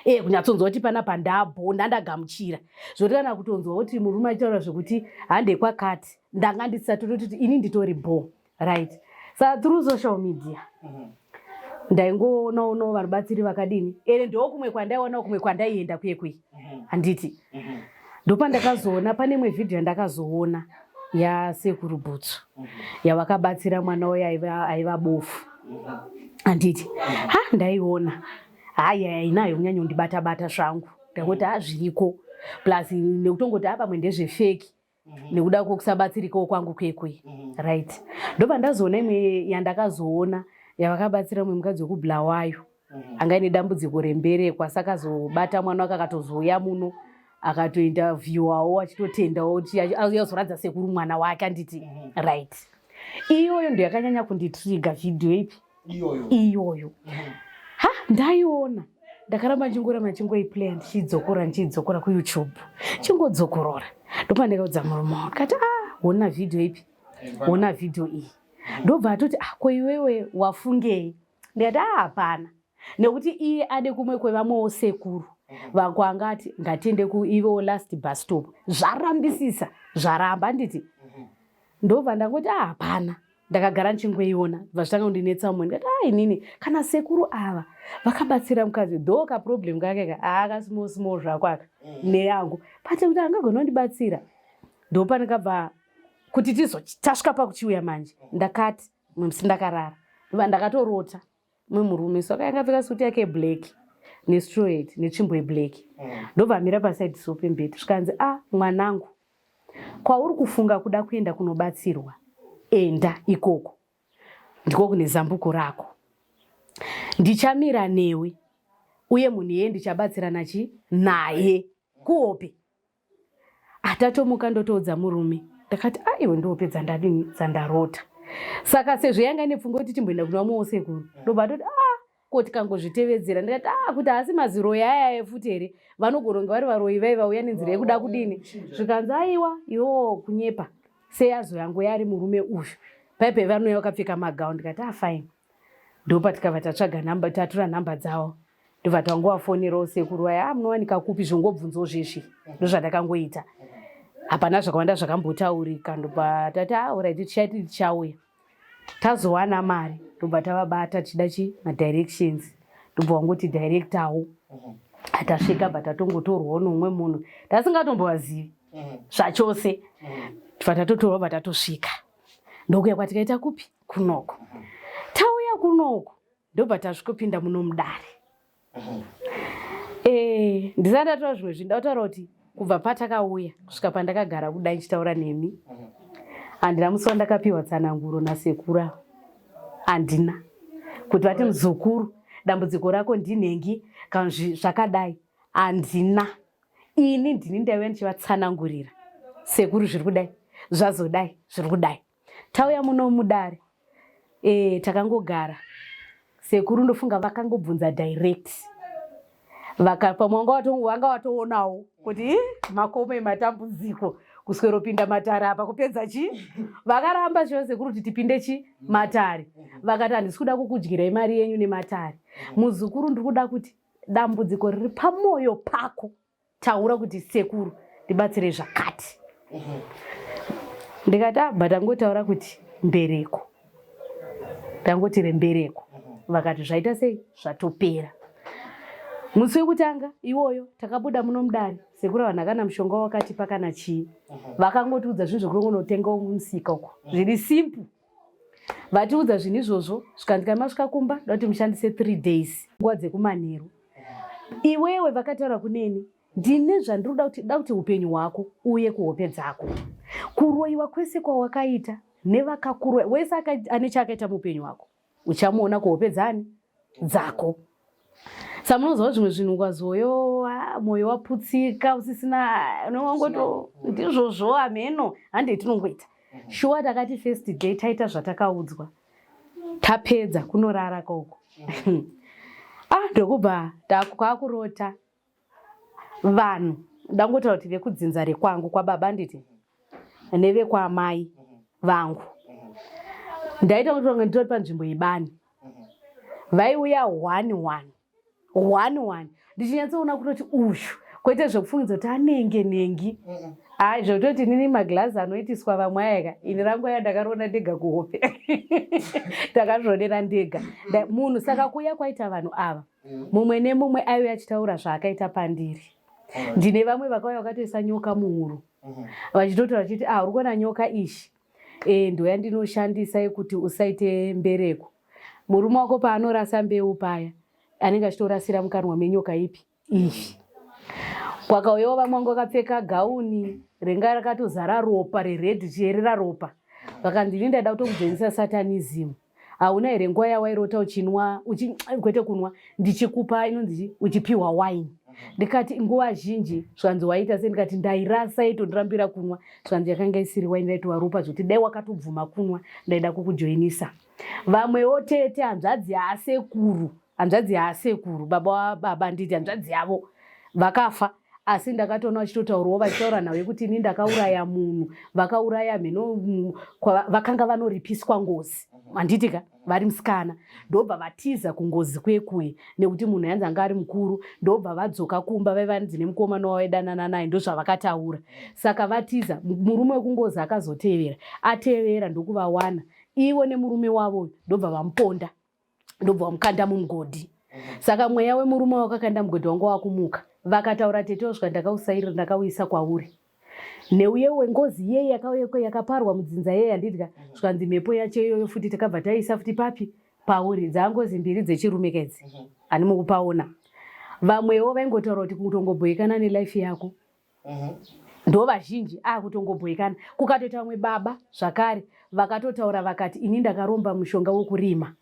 e kunyatsonzwa kuti panapa ndabho, ndandagamuchira zvoti kana kutonzwa kuti murume achitaura zvekuti hande kwakati, ndanga ndisatototi ini nditori bho, right? Saka through social media ndaingoonaonawo varubatsiri vakadini ere, ndo kumwe kwandaiona, kumwe kwandaienda kuye kuye, handiti? Ndopandakazoona pane imwe vhidhiyo yandakazoona yaSekuru Bhutsu yavakabatsira mwana uyo aiva bofu, handiti? Ha, ndaiona haya inayo kunyanyondibata bata zvangu. Ndangoti ha, zviriko, plus nekutongoti ha, pamwe ndezvefake nekuda kwekusabatsirikawo kwangu kwekwe, right? Ndobva ndazoona imwe yandakazoona yavakabatsira mumwe mukadzi wekuBulawayo anga ine dambudziko remberekwa, saka azobata mwana wake, akatozouya muno akatointerviewawo achitotendawo kuti azoratidza sekuru mwana wake, anditi? Right, iyoyo ndo yakanyanya kunditrigger. Vhidhiyo ipi? Iyoyo. Iyoyo. Ha, ndaiona, ndakaramba ndichingoramba ndichingoiplaya, ndichidzokora, ndichidzokora kuYouTube, chingodzokorora. Ndopandakaudza murume wangu, ndikati, "Ah, hona vhidhiyo ipi, hona vhidhiyo iyi." Ndobva atoti, "Ah, ko iwewe wafungei?" Ndikati, "Ah, hapana," nekuti iye ade kumwe kwevamwewo sekuru vakwanga ati ngatiende kuivewo last bus stop, zvarambisisa, zvaramba, handiti? Ndobva ndangoti, "Ah, hapana." Ndakagara ndichingoiona, bva zvitanga kundinetsa mumwe. Ndikati, "Ah, inini kana sekuru ava vakabatsira mukadzi, though kaproblem kake ka aka small small zvako aka neyangu, but kuti angagona kundibatsira." Ndopandikabva kuti tizo tasvika pakuchiuya manje. Ndakati mumwe musi ndakarara, ndobva ndakatorota mumwe murume, so akanga akapfeka suti yake yeblack nestraw hat netsvimbo yeblack. Ndobva amira paside so pembedhi, zvikanzi, "A, mwanangu, kwauri kufunga kuda kuenda kunobatsirwa, enda ikoko, ndiko kune zambuko rako. Ndichamira newe, uye munhu iyeye ndichabatsirana chi naye kuhope." Atatomuka, ndotoudza murume, ndakati, "A, iwe, ndohope dzandadini, dzandarota." Saka sezvo yanga ine pfungwa kuti timboenda kuna vamwewo sekuru, ndobva atoti, "A, ko tikangozvitevedzera?" Ndikati, "A, kuti haasi maziroyi aya futi here? Vanogona kunge vari varoyi vai vauya nenzira yekuda kudini." Zvikanzi, "Aiwa, iwewo kunyepa, seyazo yangu yari murume uyu paipai vanouya vakapfeka magauni." Ndikati, "A, fine." Ndopatikabva tatsvaga nhamba, tatora nhamba dzavo, ndobva tangovafonerawo sekuru vaya, "A, munowanika kupi?" Zvongobvunzawo zvezvi, ndozvandakangoita, hapana zvakawanda zvakambotaurika. Ndobva tati, "A, alright, tichaiti tichauya tazowana mari." Ndobva tavabata tichida chi madirections, ndobva wangoti directawo. Atasvika, bva tatongotorwawo nomumwe munhu tasingatombovazivi zvachose. Tibva tatotorwa, bva tatosvika. Ndokuya kwatikaita kupi? Kunoko. Tauya kunoko, ndobva tasvikopinda muno mudare. Ndisati ndataura zvimwe zvinhu, ndataura kuti kubva patakauya kusvika pandakagara kudai ndichitaura nemi, handina musi wandakapiwa tsananguro nasekuru. Handina kuti vati, "Muzukuru, dambudziko rako ndinhengi," kana zvakadai, handina. Ini ndini ndaiuya ndichivatsanangurira, "Sekuru, zviri kudai, zvazodai, zviri kudai." Tauya muno mudare, takangogara. Sekuru ndofunga vakangobvunza direct, pamwe vanga watoonawo kuti makoma ematambudziko kusweropinda matare apa kupedza chi. Vakaramba chiva sekuru kuti tipinde chi matare. Vakati, "Handisi kuda kukudyirai mari yenyu nematare, muzukuru. Ndiri kuda kuti dambudziko riri pamwoyo pako, taura kuti, 'Sekuru, ndibatsirei zvakati.'" Ndikati, "Abva tangotaura kuti mbereko, tangoti rembereko." Vakati, "Zvaita sei? Zvatopera." Musi wekutanga iwoyo takabuda muno mudare, sekuru vanhu kana mushonga wakatipa kana chii. Vakangotiudza zvinhu zvekungonotenga mumusika uko, zviri simple. Vatiudza zvinhu izvozvo, zvikanzi, "Kana masvika kumba, da kuti mushandise 3 days, nguva dzekumanheru." Iwewe, vakataura kuneni, "Ndine zvandiri kuda kuti, da kuti upenyu hwako uye kuhope dzako, kuroyiwa kwese kwawakaita nevakakuroya wese ane chaakaita muupenyu hwako, uchamuona kuhope dzani dzako." Samunoziva zvimwe zvinhu, ukazoyo mwoyo waputsika, usisina unongoto ndizvozvo, hameno, handei tinongoita shuwa. Takati first day taita zvatakaudzwa. Tapedza kunorara koko. Ah, ndokubva kwakurota vanhu ndangotaura kuti vekudzinza rekwangu kwababa nditi nevekwaamai vangu. Ndaita kuti vange nditori panzvimbo yebani. Vaiuya one one one one ndichinyatsoona kutoti uyu kwete zvekufungidza kuti anenge nengi hayi zvekutoti inini maglazi anoitiswa vamwe ayaka ini rangu aya ndakariona ndega kuhope ndakazvionera ndega munhu saka kuuya kwaita vanhu ava mm. mumwe nemumwe aiuya achitaura zvaakaita pandiri ndine vamwe vakauya vakatoisa nyoka muhuro mm-hmm. vachitotaura vachiti ah uri kuona nyoka ishi e, ndoyandinoshandisa yekuti usaite mbereko Murume wako paanorasa mbeu paya anenge achitorasira mukanwa menyoka ipi iyi. Kwakauyawo vamwe vanga vakapfeka gauni renga rakatozara ropa rered richiyerera ropa. Vakanzi ini ndaida kutokujoinisa satanism. Hauna here nguva yawairota uchinwa uchi, kwete kunwa ndichikupa inonzi uchipiwa wine. Ndikati nguva zhinji zvanzi waita sei ndikati ndairasa itondirambira kunwa zvanzi yakanga isiri wine raitova ropa zvekuti dai wakatobvuma kunwa ndaida kukujoinisa. Vamwewo tete hanzvadzi yaasekuru, hanzvadzi yaasekuru, baba wababa nditi hanzvadzi yavo vakafa asi ndakatoona vachitotaurawo vachitaura nhau yekuti ini ndakauraya munhu vakauraya mheno vakanga vanoripiswa ngozi handiti ka vari musikana ndobva vatiza kungozi kwekuye nekuti munhu yanzi anga ari mukuru ndobva vadzoka kumba vaiva nzi nemukomana wavaidanana naye ndozvavakataura saka vatiza murume wekungozi akazotevera atevera ndokuvawana ivo nemurume wavo uyu ndobva vamuponda ndobva vamukanda mumugodhi saka mweya wemurume wakakanda mugodhi wanga wakumuka vakataura tete osvika ndakausairira ndakauisa kwauri neuye wengozi iyeye yakauya yakaparwa mudzinza iyeye handidya zvikanzi mhepo yacho iyoyo futi takabva taiisa futi papi pauri dzangozi mbiri dzechirume kedzi ani mukupaona vamwewo vaingotaura kuti kutongobhoikana nelife yako mhm. ndo vazhinji akutongobhoikana kukatoita vamwe baba zvakare vakatotaura vakati ini ndakaromba mushonga wokurima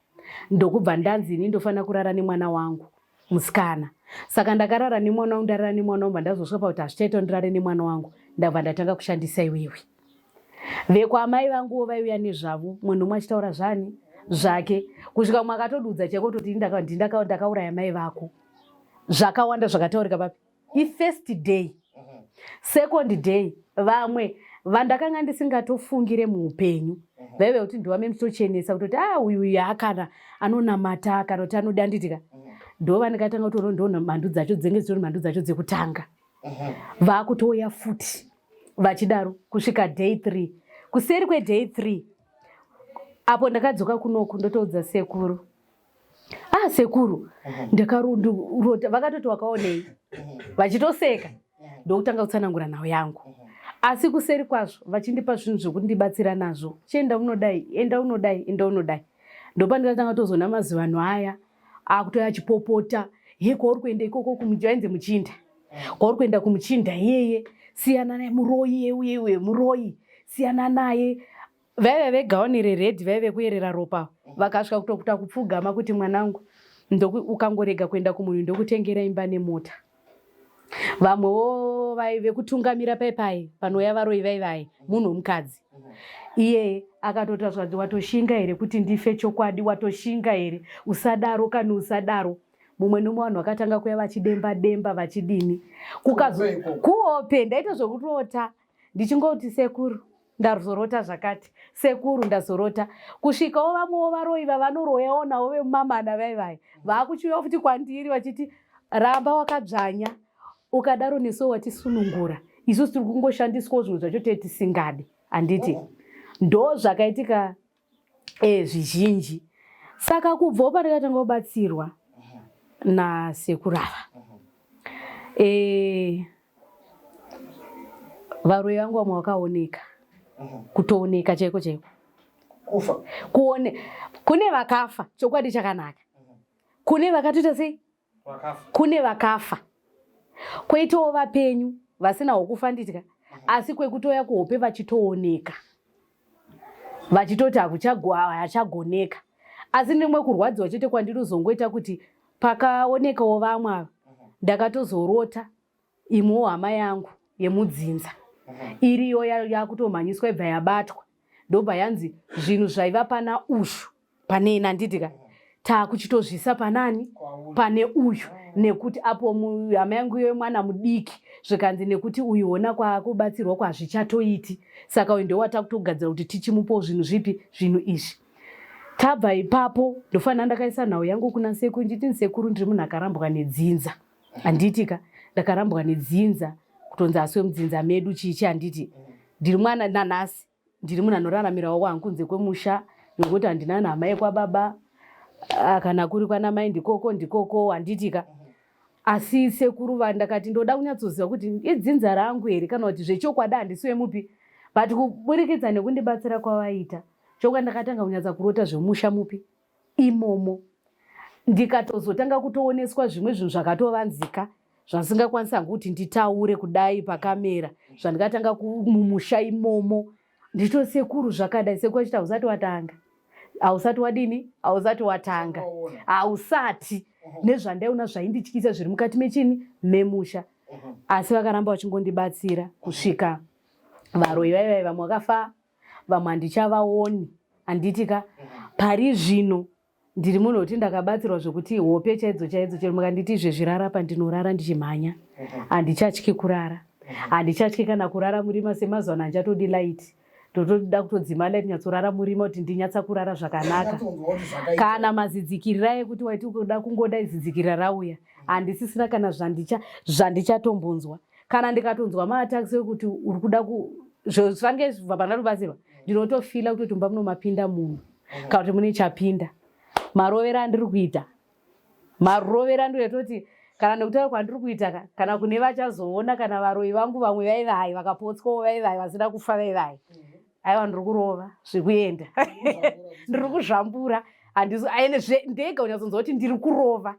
ndokubva ndanzi ini ndofanira kurara nemwana wangu musikana saka ndakarara nemwana wangu ndarara nemwana wangu vandazosvika pakuti hazvichaita ndirare nemwana wangu ndabva ndatanga kushandisa iwewe vekwaamai vanguwo vaiuya nezvavo mumwe nomwe achitaura zvani zvake kusvika mumwe akatodudza chaiko kutoti ndakauraya mai vako zvakawanda zvakataurika papi ifirst day second day vamwe vandakanga ndisingatofungire muupenyu vaive kuti ndovame nditochenesa kutoti a ah, uyu uyu akana anonamata kana kuti anoda anditika ndova ndikatanga kutoona ndo mhandu dzacho dzenge dzitori mhandu dzacho dzekutanga vakutouya futi vachidaro kusvika day three kuseri kweday three apo ndakadzoka kunoku ndotoudza sekuru ah sekuru ndakarota vakatoti wakaonei vachitoseka ndokutanga kutsanangura nhau yangu asi kuseri kwazvo vachindipa zvinhu zvekundibatsira nazvo chienda unodai enda unodai enda unodai ndopandikatanga tozoona mazivanhu aya akutouya achipopota he kwauri kuenda ikoko vainzi muchinda kwauri kuenda kumuchinda iyeye siyana naye muroyi yeuye uye muroyi siyana naye Vaive vegauni rered vaive kuyerera ropa vakasvika kutokuta kupfugama kuti mwanangu ndoku, ukangorega kuenda kumunhu ndokutengera imba nemota. Vamwewo vaive kutungamira pai pai panouya varoyi vaivai munhu wemukadzi iyeye akatotaura zvikanzi watoshinga here kuti ndife chokwadi watoshinga here usadaro kani usadaro mumwe nomwe vanhu vakatanga kuya vachidemba demba vachidini kukazo kuhope ndaita zvokurota ndichingoti sekuru ndazorota zvakati sekuru ndazorota kusvikawo vamwewo varoyi vavanoroyawo navo vemumamana vai vai vaakuchiuya futi kwandiri vachiti ramba wakadzvanya ukadaro nesuwo watisunungura isusu tiri kungoshandiswawo zvinhu zvacho tee tisingadi handiti ndo zvakaitika e, zvizhinji saka kubvawo pandakatanga kubatsirwa nasekuru ava e, varoyi vangu vamwe vakaoneka kutooneka chaiko chaiko kufa kuone kune vakafa chokwadi chakanaka kune vakatoita sei kune vakafa kwoitawo vapenyu vasina hokufa nditya asi kwekutouya kuhope vachitooneka vachitoti hachagoneka asi ndimwe kurwadziwa chete kwandinozongoita kuti pakaonekawo vamwe ava ndakatozorota imwewo hama yangu yemudzinza iriyo yakutomhanyiswa ibva yabatwa ndobva yanzi zvinhu zvaiva pana ushu Pane ini handiti ka, taakuchitozvisa panani? Pane uyu, nekuti apo hama yangu iyoyo mwana mudiki, zvikanzi nekuti uyu hona kwaakubatsirwa kwazvichatoiti, saka uyu ndowatakutogadzira kuti tichimupawo zvinhu zvipi, zvinhu izvi. Tabva ipapo ndofanira ndakaisa nhau yangu kuna sekuru ndichiti, sekuru, ndiri munhu akarambwa nedzinza, handiti ka? Ndakarambwa nedzinza, kutonzi asiwe mudzinza medu chichi, handiti? Ndiri mwana nanhasi, ndiri munhu anoraramirawo wangu kunze kwemusha, nekuti handina nhama yekwababa, kana kuri kwana mai ndikoko ndikoko, handiti ka? Asi sekuru vandakati ndoda kunyatsoziva kuti idzinza rangu here kana kuti zvechokwadi handisiwe mupi, but kuburikidza nekundibatsira kwavaita, chokwadi ndakatanga kunyatsa kurota zvemusha mupi imomo, ndikatozotanga kutooneswa zvimwe zvinhu zvakatovanzika zvandisingakwanisi hangu kuti nditaure kudai pakamera, zvandikatanga mumusha imomo. Ndito sekuru zvakadai, sekuru achiti hausati watanga, hausati wadini, hausati watanga, hausati nezvandaiona zvaindityisa zviri mukati mechini memusha. Asi vakaramba vachingondibatsira kusvika varoyi vaivai vamwe vakafa, vamwe handichavaoni, handiti ka? Pari zvino ndiri munhu wekuti ndakabatsirwa zvekuti hope chaidzo chaidzo, chero mukanditi izvezvi rara pa, ndinorara ndichimhanya. Handichatyi kurara, handichatyi kana kurara murima. Semazuva ano handichatodi light, ndotoda kutodzima light, nyatsorara murima kuti ndinyatsa kurara zvakanaka. Kana mazidzikirira ekuti waiti kuda kungoda izidzikirira rauya, handisisina kana zvandichatombonzwa. Kana ndikatonzwa maattacks ekuti uri kuda zvange zvibva pandatobatsirwa, ndinotofila kutoti mumba munomapinda munhu kana kuti mune chapinda. Marovero andiri kuita, marovero andiri kuita, toti kana nekutaura kwandiri kuita ka, kana kune vachazoona, kana varoyi vangu vamwe vaivai vakapotswawo, vaivai vasina kufa, vaivai, aiwa, ndiri kurova zvekuenda, ndiri kuzvambura, handisi ndega unyatsonzwa kuti ndiri kurova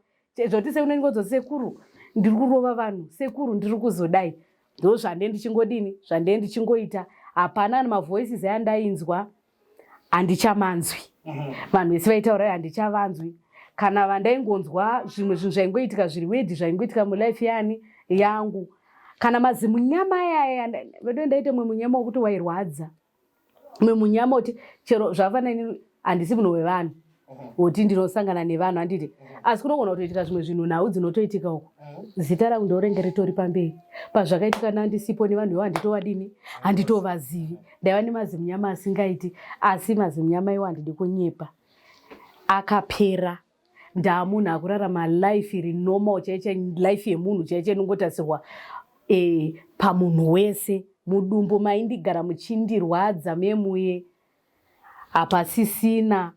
zvoti sekunengodzo, sekuru ndiri kurova vanhu, sekuru ndiri kuzodai. Ndo zvande ndichingodini, zvande ndichingoita. Hapana mavoices ayandainzwa, handichamanzwi. Vanhu vese vaitaura handichavanzwi. Kana vandaingonzwa zvimwe zvinhu zvaingoitika zviri wedi, zvaingoitika mulife yani yangu, kana mazimunyama ayaya vedo, ndaite mumwe munyama wekuti wairwadza, mumwe munyama kuti chero zvakafanana, handisi munhu wevanhu woti ndinosangana nevanhu, handiti? Asi kunogona kutoitika zvimwe zvinhu, nhau dzinotoitika uko, zita rangu ndorenge ritori pamberi pazvakaitika nandisipo, nevanhu ivo handitovadini, handitovazivi. Ndaiva nemazimunyama asingaiti, asi mazimunyama iwo, handidi kunyepa, akapera. Ndamunhu akurarama life iri normal chaiche, life yemunhu chaiche inongotarisirwa pamunhu wese. Mudumbu maindigara muchindirwadza memuye hapasisina.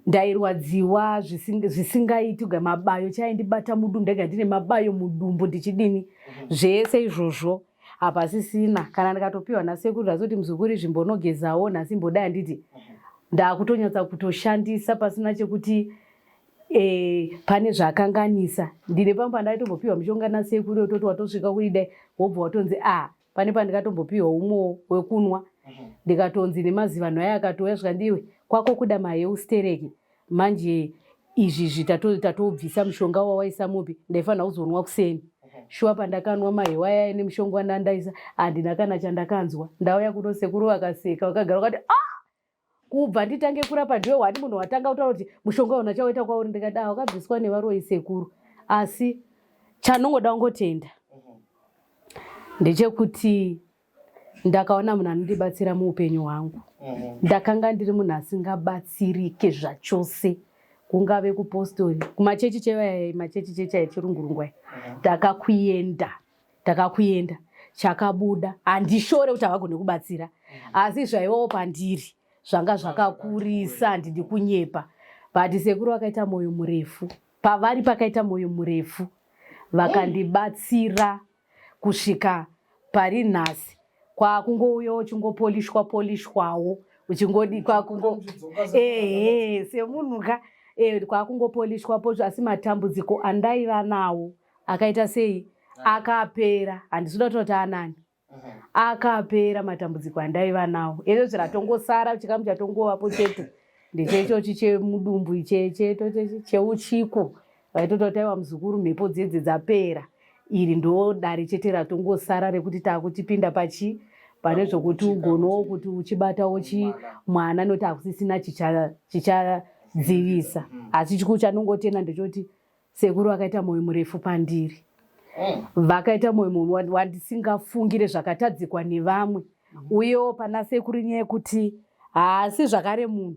Ndairwadziwa zvisingaiti, mabayo chaindibata mudumbu, ndaiga ndine mabayo mudumbu, ndichidini, zvese izvozvo hapasisina. Kana ndikatopiwa nasekuru zvazoti muzukuru izvi mbonogezawo nhasi, mbodai, handiti? Ndakutonyatsa kutoshandisa pasina chekuti pane zvakanganisa. Ndine pamwe pandaitombopiwa mishonga nasekuru yototi watosvika kuidai, wobva watonzi a pane pandikatombopiwa umwewo wekunwa, ndikatonzi nemazivanhu aya akatouya zvikandiwe kwako kuda maheu stereki, manje izvi tatobvisa mushonga wawaisa mupi, ndaifanira kuzonwa kuseni. Shuwa pandakanwa maheu aya nemushonga wandandaisa, handina kana chandakanzwa. Ndauya kuno, sekuru vakaseka, vakagara vakati, ah, kubva nditange kurapa ndiwe wani munhu watanga kutaura kuti mushonga una chawaita kwauri. Ndikati, ah, wakabviswa nevaroyi sekuru. Asi chanongoda kungotenda ndechekuti ndakaona munhu anondibatsira muupenyu hwangu. Ndakanga ndiri munhu asingabatsirike zvachose, kungave kupostori, kumachechi chevaya, machechi chechi echirungurungu aya, ndakakuenda, ndakakuenda, chakabuda. Handishore kuti havagone kubatsira, asi zvaivawo pandiri zvanga zvakakurisa, handidi kunyepa. But sekuru vakaita mwoyo murefu, pavari pakaita mwoyo murefu, vakandibatsira kusvika pari nhasi. Kwakungouya uchingopolishwa polishwawo, uchingodi kwakungo ehe semunhu ka kwakungopolishwa polishwa, asi matambudziko andaiva nawo akaita sei? Akapera. Handisi kuda kutoti anani akapera matambudziko andaiva nawo ese. Zviratongosara chikamu chatongovapo chete ndecheichochi chemudumbu ichecheto cheuchiko vaitototi aiwa muzukuru, mhepo dzedze dzapera. Iri ndo dare chete ratongosara rekuti takuchipinda pachi pane zvokuti ugonowo kuti uchibatawo chi mwana, nokuti hakusisina Dzivisa. Asi chikuru chanongotenda ndechoti sekuru vakaita mwoyo murefu pandiri. Vakaita mwoyo wandisingafungire zvakatadzikwa nevamwe. Uyewo pana sekuru inyaya yekuti haasi zvakare munhu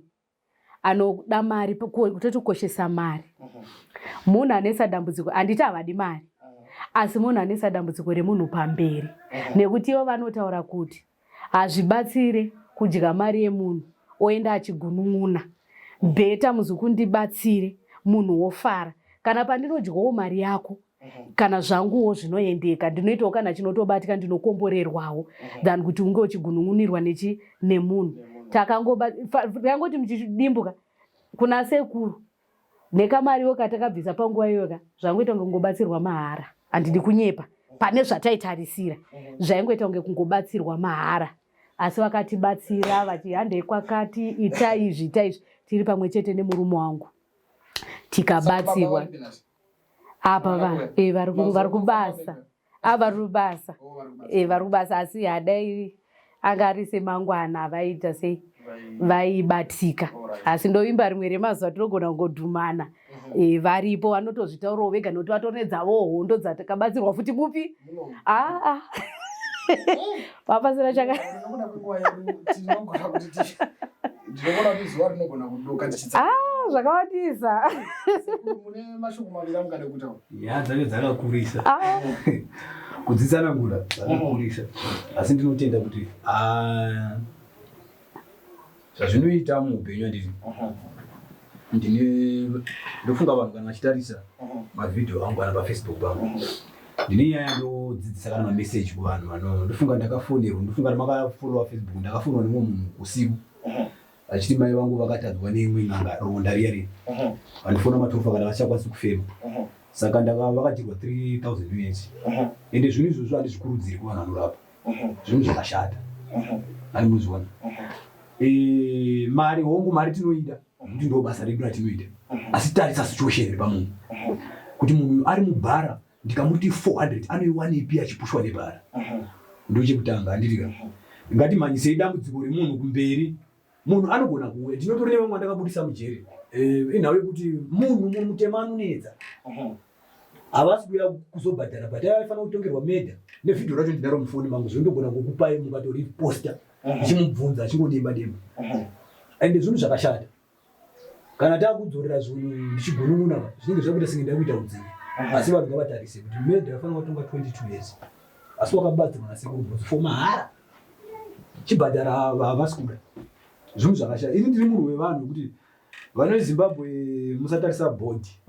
anoda mari kutoti kukoshesa mari. Munhu anoisa dambudziko, handiti havadi mari, asi munhu anoisa dambudziko remunhu pamberi, nekuti ivo vanotaura kuti hazvibatsire kudya mari yemunhu oenda achigunun'una. Bheta muzukundibatsire munhu wofara. Kana pandinodyawo mari yako, kana zvanguwo zvinoendeka, ndinoitawo kana chinotobatika, ndinokomborerwawo than kuti unge uchigunun'unirwa nechi nemunhu. Takangoti muchidimbuka kuna sekuru nekamariwo katakabvisa panguva iyoyo ka, zvangoita kunge kungobatsirwa mahara. Handidi kunyepa, pane zvataitarisira zvaingoita kunge kungobatsirwa mahara, asi vakatibatsira vati handei kwakati, itai izvi, itai izvi, tiri pamwe chete nemurume wangu tikabatsirwa. Apa vari kubasa, vari kubasa, vari kubasa, asi hadai anga ari semangwana vaita sei vaibatika. Asi ndoimba rimwe remazuva tinogona kungodhumana. Varipo vanotozvitaurawo vega nekuti vatori nedzavowo hondo dzatakabatsirwa futi mupi. Aa papasina chaka Ndinoona kuti zuva rinogona kudoka tichitsa. Ah, zvakawandisa. Mune mashoko maviri amungade kutaura? Ya, dzacho dzakakurisa. Kudzitsanangura dzakakurisa. Asi ndinotenda kuti zvazvinoita muupenyu handiti. Ndine ndofunga vanhu kana vachitarisa mavhidhiyo angu kana paFacebook pangu. Ndine nyaya ndodzidzisa kana mameseji kuvanhu vano ndofunga ndakafonerwa, ndofunga makafollowa Facebook, ndakafonerwa nemumwe munhu usiku achiti mai vangu vakatadzwa neimwe n'anga ronda riya riya. Vandifona matofa kana vasingakwanisi kufema. Saka vakadyirwa 3000 US. Ende zvinhu izvozvo handizvikurudziri kuvanhu vanorapa. Zvinhu zvakashata. Ani muzviona. Mari hongu, mari tinoida nekuti ndo basa redu ratinoita. Asi tarisa situation iri pamunhu. Kuti munhu ari mubhara ndikamuti 400 anoiwanepi achipushwa nebhara. Ndochekutanga handiti ka. Ngatimhanyisei dambudziko remunhu kumberi. Munhu anogona kuuya. Ndinotori nevamwe vandakabudisa mujeri. Inhau yekuti munhu mutema anonetsa. Havasi kuuya kuzobhadhara but aifanira kutongerwa murder. Nevhidhiyo racho ndinaro mufoni mangu zvondogona kukupai mukatoriposta ndichimubvunza achingodemba demba. Ende zvinhu zvakashata. Kana takudzorera zvinhu ndichigunun'una zvinenge zvakuita senge ndakuita utsinye. Asi vanhu ngavatarise kuti murder yafanira kutonga 22 years. Asi wakabatsirwa nasekuru Bhutsu for mahara. Chibhadhara havasi kuda. Zvinhu zvakashata. Ini ndiri munhu wevanhu wekuti vano veZimbabwe musatarisa bhodhi.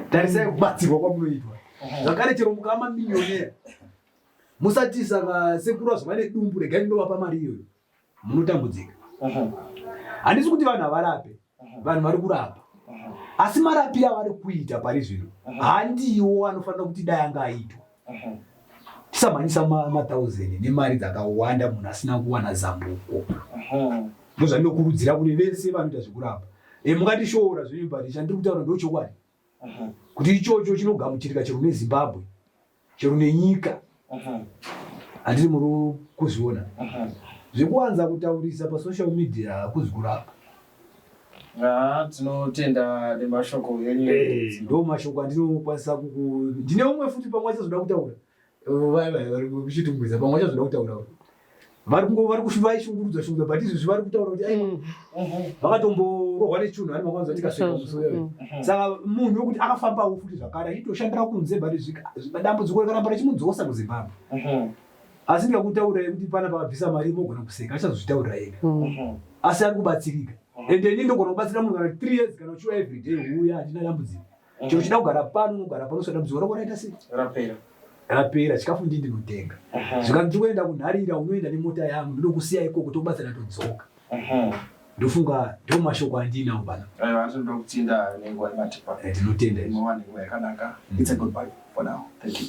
Tarisai kubatsirwa kwamunoitwa. Zvakare chero mukava mamillionaire musati saka sekuru azova nedumbu regai ndovapa mari iyoyo. Munotambudzika. Handisi kuti vanhu havarape. Vanhu vari kurapa. Asi marapiro avari kuita pari zvino handiwo anofanira kuti dai anga aitwa. Tisamhanyisa mathousand nemari dzakawanda munhu asina kuwana zambuko. Ndozvandinokurudzira kune vese vanoita zvekurapa. Mungatishoora zvenyu but chandiri kutaura ndochokwadi. Kuti ichocho chinogamuchirika chero neZimbabwe, chero nenyika. Handiti muri kuzviona. Zvekuwanza kutaurisa pasocial media hakuzi kurapa. Tinotenda nemashoko enyu. Ndo mashoko andinokwanisa kuku. Ndine umwe futi pamwe achazoda kutaura. Vai vai vari kuchitungwiza pamwe achazoda kutaura. Vari kungo vari vaishungurudzwa shungurudzwa but izvozvi vari kutaura kuti aiwa. Vakatomborohwa nechunhu ani makwanza tikasvika musi uyo. Saka munhu wekuti akafambawo futi zvakare achitoshandira kunze but dambudziko rikaramba richimudzosa kuZimbabwe. Asi ndikakutaurirai kuti pana pakabvisa mari mogona kuseka achazozvitaurira ega. Asi ari kubatsirika. Ende ini ndogona kubatsira munhu kana 3 years kana uchiuya everyday huya handina dambudziko. Chero uchida kugara pano unogara pano usina dambudziko rako raita sei? Rapera. Rapera chikafu ndini ndinotenga. Zvikanzi kuenda kunharira unoenda nemota yangu ndinokusiya ikoko tobatsira todzoka. Ndofunga ndo mashoko andinawo pana. Aiwa tinoda kutenda nenguva yamatipa. Tinotenda izvo. Muwane nguva yakanaka. It's a goodbye for now. Thank you.